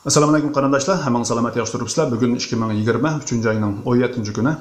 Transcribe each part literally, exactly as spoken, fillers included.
ئەسسالامۇئەلەيكۇم قېرىنداشلار، ھەممىڭلار سالامەت ياخشى تۇرۇپسىلەر. بۈگۈن ئىككى مىڭ يىگىرمە، ئۈچىنچى ئاينىڭ ئون يەتتىنچى كۈنى.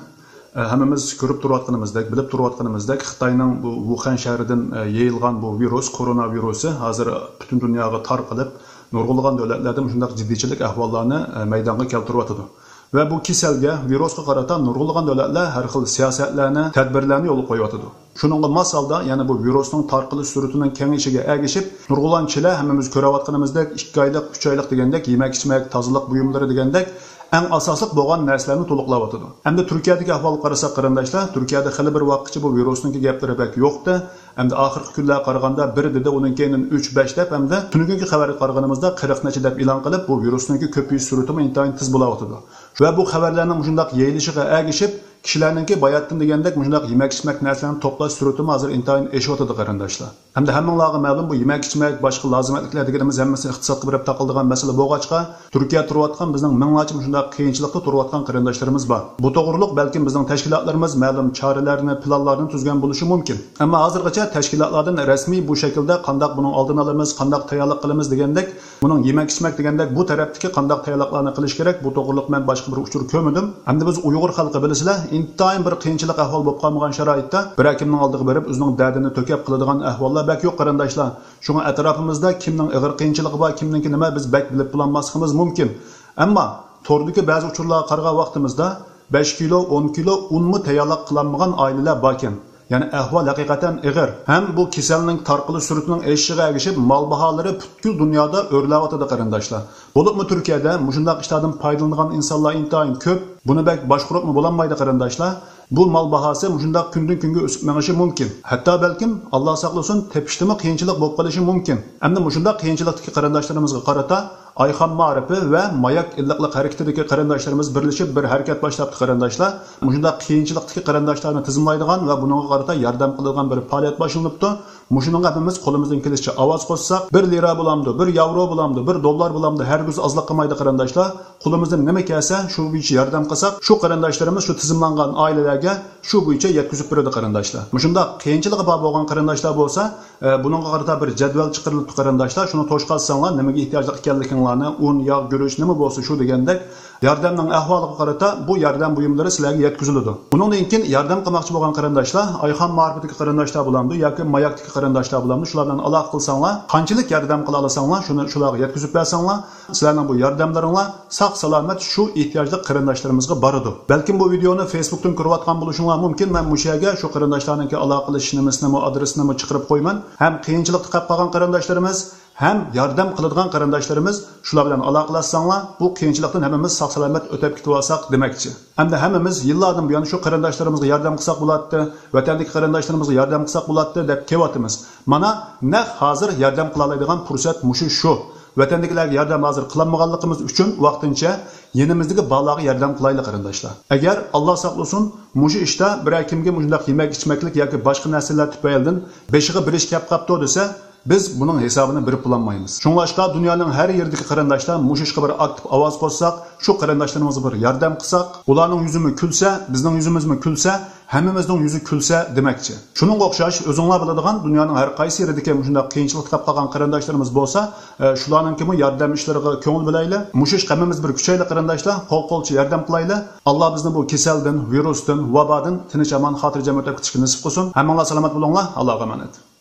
ئە، ھەممىمىز كۆرۈپ تۇرۇۋاتقىنىمىزدەك، بىلىپ تۇرۇۋاتقىنىمىزدەك، خىتاينىڭ بۇ ۋۇخەن شەھىرىدىن، ئە، يېيىلغان بۇ ۋىرۇس، كورونا ۋىرۇسى ھازىر پۈتۈن دۇنياغا تارقىلىپ، نۇرغۇنلىغان دۆلەتلەردە مۇشۇنداق جىددىيچىلىك ئەھۋاللارنى، ئە، مەيدانغا كەلتۈرۈۋاتىدۇ. ۋە بۇ كېسەلگە، ۋىرۇسقا قارىتا نۇرغۇنلىغان دۆلەتلەر ھەر خىل سىياسەتلەرنى، تەدبىرلەرنى يولغا قويۇۋاتىدۇ. شۇنىڭغا ماس ھالدا يەنە بۇ ۋىرۇسنىڭ تارقىلىش سۈرئىتىنىڭ كېڭىيىشىگە ئەگىشىپ، نۇرغۇنلىغان چىلە ھەممىمىز كۆرۈۋاتقىنىمىزدەك ئىككى ئايلىق، ئۈچ ئايلىق دېگەندەك يېمەك-ئىچمەك، تازىلىق بۇيۇملىرى دېگەندەك ئەڭ ئاساسلىق بولغان نەرسىلەرنى تولۇقلاۋاتىدۇ. ئەمدى تۈركىيەدىكى ئەھۋالغا قارىساق قېرىنداشلار، تۈركىيەدە خېلى بىر ۋاقىتقىچە بۇ ۋىرۇسنىڭكى گەپلىرى بەك يوقتى. ئەمدى ئاخىرقى كۈنلەرگە قارىغاندا بىر دېدى، ئۇنىڭ كەينىدىن ئۈچ، بەش دەپ، ئەمدى تۈنۈگۈنكى خەۋەرگە قارىغىنىمىزدا قىرىق نەچچە دەپ ئېلان قىلىپ، بۇ ۋىرۇسنىڭكى كۆپىيىش سۈرئىتىمۇ ئىنتايىن تېز بولاۋاتىدۇ. ۋە بۇ خەۋەرلەرنىڭ مۇشۇنداق يېيىلىشىغا ئەگىشىپ، كىشىلەرنىڭكى باياتتىن دېگەندەك مۇشۇنداق يېمەك-ئىچمەك نەرسىلەرنى توپلاش سۈرئىتىمۇ ھازىر ئىنتايىن ئېشىۋاتىدۇ قېرىنداشلار. ھەمدە ھەممىڭلارغا مەلۇم، بۇ يېمەك-ئىچمەك، باشقا لازىمەتلىكلەر دېگىنىمىز ھەممىسى ئىقتىسادقا بېرىپ تاقىلىدىغان مەسىلە بولغاچقا، تۈركىيەدە تۇرۇۋاتقان بىزنىڭ مىڭلارچە مۇشۇنداق قىيىنچىلىقتا تۇرۇۋاتقان قېرىنداشلىرىمىز بار. بۇ توغرۇلۇق بەلكىم بىزنىڭ تەشكىلاتلىرىمىز مەلۇم چارىلەرنى، پىلانلارنى تۈزگەن بولۇشى مۇمكىن. ئەمما ھازىرغىچە تەشكىلاتلاردىن رەسمىي بۇ شەكىلدە قانداق بۇنىڭ ئالدىنى ئالىمىز، قانداق تەييارلىق قىلىمىز دېگەندەك، بۇنىڭ يېمەك-ئىچمەك دېگەندەك بۇ تەرەپتىكى قانداق تەييارلىقلارنى قىلىش كېرەك، بۇ توغرۇلۇق مەن باشقا بىر ئۇچۇر كۆرمىدىم. ئەمدى بىز ئۇيغۇر خەلقى بىلىسىلەر، ئىنتايىن بىر قىيىنچىلىق ئەھۋال بولۇپ قالمىغان شارائىتتا بىرەر كىمنىڭ ئالدىغا بېرىپ ئۆزىنىڭ دەردىنى تۆكەپ قىلىدىغان ئەھۋاللار بەك يوق قېرىنداشلار. شۇڭا ئەتراپىمىزدا كىمنىڭ ئېغىر قىيىنچىلىقى بار، كىمنىڭكى نېمە، بىز بەك بىلىپ بولالماسلىقىمىز مۇمكىن. ئەمما توردىكى بەزى ئۇچۇرلارغا قارىغان ۋاقتىمىزدا بەش كىلو، ئون كىلو ئۇنمۇ تەييارلىق قىلالمىغان ئائىلىلەر باركەن. يەنى ئەھۋال ھەقىقەتەن ئېغىر. ھەم بۇ كېسەلنىڭ تارقىلىش سۈرئىتىنىڭ ئېشىشىغا ئەگىشىپ مال باھالىرى پۈتكۈل دۇنيادا ئۆرلەۋاتىدۇ قېرىنداشلار. بولۇپمۇ تۈركىيەدە مۇشۇنداق ئىشلاردىن پايدىلىنىدىغان ئىنسانلار ئىنتايىن كۆپ. بۇنى بەك باشقۇرۇپمۇ بولالمايدۇ قېرىنداشلار. بۇ مال باھاسى مۇشۇنداق كۈندىن كۈنگە ئۆسۈپ مېڭىشى مۇمكىن. ھەتتا بەلكىم، ئاللا ساقلىسۇن، تېپىشتىمۇ قىيىنچىلىق بولۇپ قېلىشى مۇمكىن. ئەمدى مۇشۇنداق قىيىنچىلىقتىكى قېرىنداشلىرىمىزغا قارىتا ئايخان مائارىپى ۋە ماياك ئىللىقلىق ھەرىكىتىدىكى قېرىنداشلىرىمىز بىرلىشىپ بىر ھەرىكەت باشلاپتۇ قېرىنداشلار. مۇشۇنداق قىيىنچىلىقتىكى قېرىنداشلارنى تىزىملايدىغان ۋە بۇنىڭغا قارىتا ياردەم قىلىدىغان بىر پائالىيەت باشلىنىپتۇ. مۇشۇنىڭغا ھەممىمىز قولىمىزدىن كېلىشىچە ئاۋاز قوشساق، بىر لىرا بولامدۇ، بىر ياۋرو بولامدۇ، بىر دوللار بولامدۇ، ھەرگىز ئازلىق قىلمايدۇ قېرىنداشلار. قولىمىزدىن نېمە كەلسە، شۇ بويىچە ياردەم قىلساق، شۇ قېرىنداشلىرىمىز، شۇ تىزىملانغان ئائىلىلەرگە شۇ بويىچە يەتكۈزۈپ بېرىدۇ قېرىنداشلار. مۇشۇنداق قىيىنچىلىقى بار بولغان قېرىنداشلار بولسا، ئە، بۇنىڭغا قارىتا بىر جەدۋەل چىقىرىلىپتۇ قېرىنداشلار. شۇنى توشقازساڭلار، نېمىگە ئېھتىياجلىق ئىكەنلىكىڭلارنى، ئۇن، ياغ، گۈرۈچ نېمە بولسا شۇ دېگەندەك، ياردەمنىڭ ئەھۋالىغا قارىتا بۇ ياردەم بۇيۇملىرى سىلەرگە يەتكۈزۈلىدۇ. بۇنىڭدىن كېيىن ياردەم قىلماقچى بولغان قېرىنداشلار ئايخان مائارىپىدىكى قېرىنداشلار بولامدۇ ياكى ماياكتىكى قېرىنداشلار بولامدۇ، شۇلار بىلەن ئالاقە قىلساڭلار، قانچىلىك ياردەم قىلالىساڭلار، شۇنى شۇلارغا يەتكۈزۈپ بەرسەڭلار، سىلەرنىڭ بۇ ياردەملىرىڭلار ساق-سالامەت شۇ ئېھتىياجلىق قېرىنداشلىرىمىزغا بارىدۇ. بەلكىم بۇ ۋىدېئونى فېيسبۇكتىن كۆرۈۋاتقان بولۇشۇڭلار مۇمكىن. مەن مۇشۇ يەرگە شۇ قېرىنداشلارنىڭكى ئالاقىلىشىش نېمىسىنىمۇ، ئادرېسىنىمۇ چىقىرىپ قويىمەن. ھەم قىيىنچىلىقتا قېلىپ قالغان قېرىنداشلىرىمىز، ھەم ياردەم قىلىدىغان قېرىنداشلىرىمىز شۇلار بىلەن ئالاقىلەشسەڭلار، بۇ قىيىنچىلىقتىن ھەممىمىز ساق-سالامەت ئۆتۈپ كېتىۋالساق دېمەكچى. ئەمدى ھەممىمىز يىللاردىن بۇيان شۇ قېرىنداشلىرىمىزغا ياردەم قىلساق بولاتتى، ۋەتەندىكى قېرىنداشلىرىمىزغا ياردەم قىلساق بولاتتى دەپ كېلىۋاتىمىز. مانا، نەق ھازىر ياردەم قىلالايدىغان پۇرسەت مۇشۇ شۇ. ۋەتەندىكىلەرگە ياردەم ھازىر قىلالمىغانلىقىمىز ئۈچۈن ۋاقتىنچە يېنىمىزدىكى بالىلارغا ياردەم قىلايلى قېرىنداشلار. ئەگەر، ئاللا ساقلىسۇن، مۇشۇ ئىشتا بىرەر كىمگە مۇشۇنداق يېمەك-ئىچمەكلىك ياكى باشقا نەرسىلەر تۈپەيلىدىن بېشىغا بىر ئىش كەپ قاپتۇ دېسە، بىز بۇنىڭ ھېسابىنى بېرىپ بولالمايمىز. شۇڭلاشقا دۇنيانىڭ ھەر يېرىدىكى قېرىنداشلار مۇشۇ ئىشقا بىر ئاكتىپ ئاۋاز قوشساق، شۇ قېرىنداشلىرىمىزغا بىر ياردەم قىلساق، ئۇلارنىڭ يۈزىمۇ كۈلسە، بىزنىڭ يۈزىمىزمۇ كۈلسە، ھەممىمىزنىڭ يۈزى كۈلسە دېمەكچى. شۇنىڭغا ئوخشاش، ئۆزۈڭلار بىلىدىغان دۇنيانىڭ ھەر قايسى يېرىدىكى مۇشۇنداق قىيىنچىلىقتا قېلىپ قالغان قېرىنداشلىرىمىز بولسا، ئە، شۇلارنىڭكىمۇ ياردەم ئىشلىرىغا كۆڭۈل بۆلەيلى. مۇشۇ ئىشقا ھەممىمىز بىر كۈچەيلى قېرىنداشلار، قول-قولچە ياردەم قىلايلى. ئاللا بىزنى بۇ كېسەلدىن، ۋىرۇستىن، ۋابادىن تىنچ-ئامان، خاتىرجەم ئۆتۈپ كېتىشكە نېسىپ قىلسۇن. ھەممىڭلار سالامەت بولۇڭلار. ئاللاغا ئامانەت.